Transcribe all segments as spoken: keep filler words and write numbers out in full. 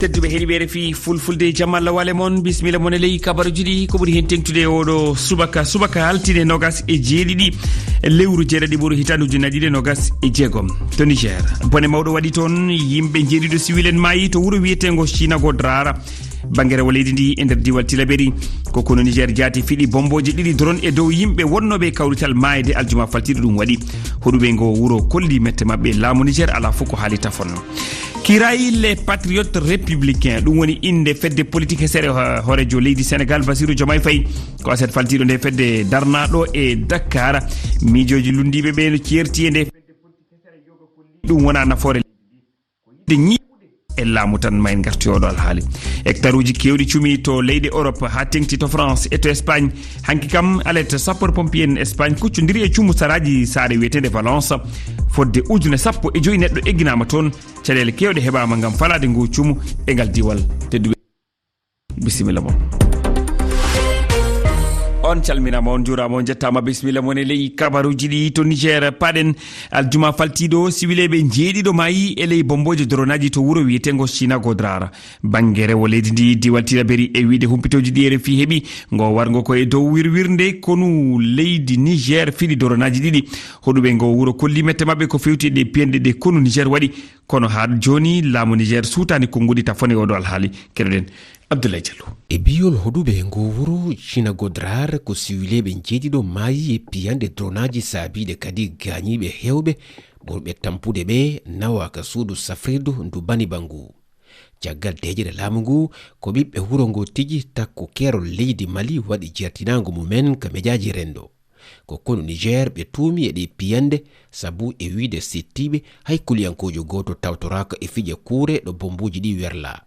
Tedduɓe heɗiɓe R F I Fulfulde, jam Allah wale mon, bismilla mon e ley kabaruji ɗi. Ko ɓuri hen tengtude e oɗo subaka, subaka altine nogas e jeeɗiɗi lewru jeeɗiɗi ɓuru hitandu ujunnaji ɗiɗi e nogas e jeegom. To Niger, bone mawɗo waɗi toon, yimɓe jeeɗiɗo siwil en maayi to wuro wiyetengo Chinago Drara, bangere wo leydi ndi e nder diwal Tilaberi. Ko kono Niger jaati fiɗi bomboji ɗiɗi drone e dow yimɓe wonnoɓe e kawrital maayde aljuma faltiɗo ɗum waɗi. Hoɗuɓe ngo wuro kolli mette maɓɓe, laamu Niger ala fof ko haali tafon. Kiray les patriotes républicains, ɗum woni innde fedde politique hesere ho-, hoorejo leydi Sénégal, Bassirou Diomaye Faye. Ko aset faltiiɗo nde fedde darnaaɗo e Dakar. Miijooji lunndiiɓe ɓe no ceerti e nde fedde politique hesere yoga kolli. Ɗum wona nafoore leydi ndi. Ko yiɗde ñiiɓude e laamu tan, ma en ngartu e oɗo alhaali. Hectare uji keewɗi cumi to leyɗe Europe, haa teŋti to France e to Espagne. Hanki kam, alerte sapeur pompier en Espagne kuccondiri e cumu saraaji saare wiyeteende Valence. Fodde ujune sappo e joyi neɗɗo egginaama toon. Caɗeele keewɗe heɓaama ngam falaade ngu cumu e ngal diwal. Tedduɓe, bisimilla mon. On calminaama, on njuuraama, on njettaama. Bisimilla mon e ley kabaruuji ɗi to Niger. Paɗen aljuma faltiiɗo, siwileeɓe njeeɗiɗo maayi e ley bombooje doronaji to wuro wiyeteengo Chinago Drara. Bannge rewo leydi ndi, diwal Tilaberi, e wiide humpitooji ɗi R F I heɓi, ngo warngo ko e dow wirwirnde konu leydi Niger fiɗi doronaji ɗiɗi. Hoɗuɓe ngo wuro kolli mette maɓɓe ko fewti e ɗe piyanɗe ɗe konu Niger waɗi. Kono haa jooni, laamu Niger suutaani konnguɗi tafon e oɗo alhaali. Keɗoɗen Abdoulaye Diallo. E biyol hoɗuɓe ngo wuro Chinago Drara, ko siwileeɓe njeeɗiɗo maayi e piyanɗe dronaaji saabiiɗe kadi gaañiiɓe heewɓe, ɓurɓe tampude ɓe nawa ka suudu safrirdu ndu bani bangu. Caggal deeƴere laamu ngu, ko ɓiɓɓe wuro ngo tigi takko keerol leydi Mali waɗi jertinaango mumen ka mejaaji renndo. Ko konu Niger ɓe tuumi e ɗe piyanɗe, sabu e wiide settiiɓe, hay kuliyankoojo gooto tawtoraaka e fije kuure ɗo bombuuji ɗi werlaa.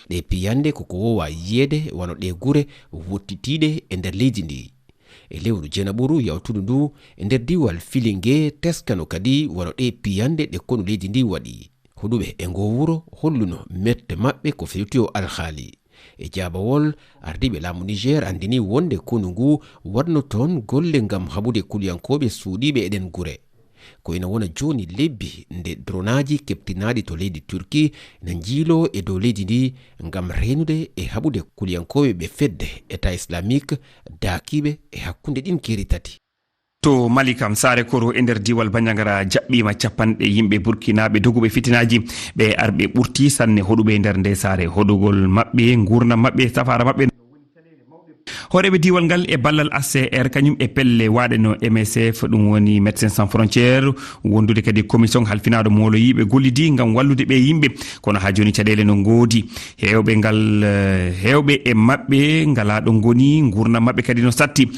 Ɗe piyanɗe ko ko woowaa yiyeede wano ɗe gure wottitiiɗe e nder leydi ndi. E lewru jenaɓuru yawtundu ndu, e nder diiwal Filinge teskano kadi wano ɗe piyanɗe ɗe konu leydi ndi waɗi. Hoɗuɓe e ngoo wuro holluno mette maɓɓe ko fewti oo alhaali. E jaabawol, ardiiɓe laamu Niger anndini wonde konu ngu waɗno toon golle ngam haɓude kuliyankooɓe suuɗiiɓe e ɗen gure. Ko ina wona jooni lebbi nde dronaaji keɓtinaaɗi to leydi Turki na njiiloo e dow leydi ndi ngam reenude e haɓude kuliyankooɓe ɓe fedde État Islamique daakiiɓe e hakkunde ɗin keeri tati. To Mali kam, saare Koro e nder diiwal Bandiagara jaɓɓiima capanɗe yimɓe Burkinaaɓe doguɓe fitinaaji. Ɓe arɓe ɓurti sanne hoɗuɓe e nder nde saare. Hoɗugol maɓɓe, nguurndam maɓɓe, safaara maɓɓe. Hooreeɓe diiwal ngal e ballal H C R, kañum e pelle waaɗe no M S F, ɗum woni Médecins Sans Frontières, wondude kadi commission halfinaaɗo mooloyiiɓe gollidi ngam wallude ɓe yimɓe. Kono haa jooni caɗeele no ngoodi. Heewɓe ngal, eh, heewɓe e maɓɓe ngalaa ɗo ngoni, nguurndam maɓɓe kadi no satti.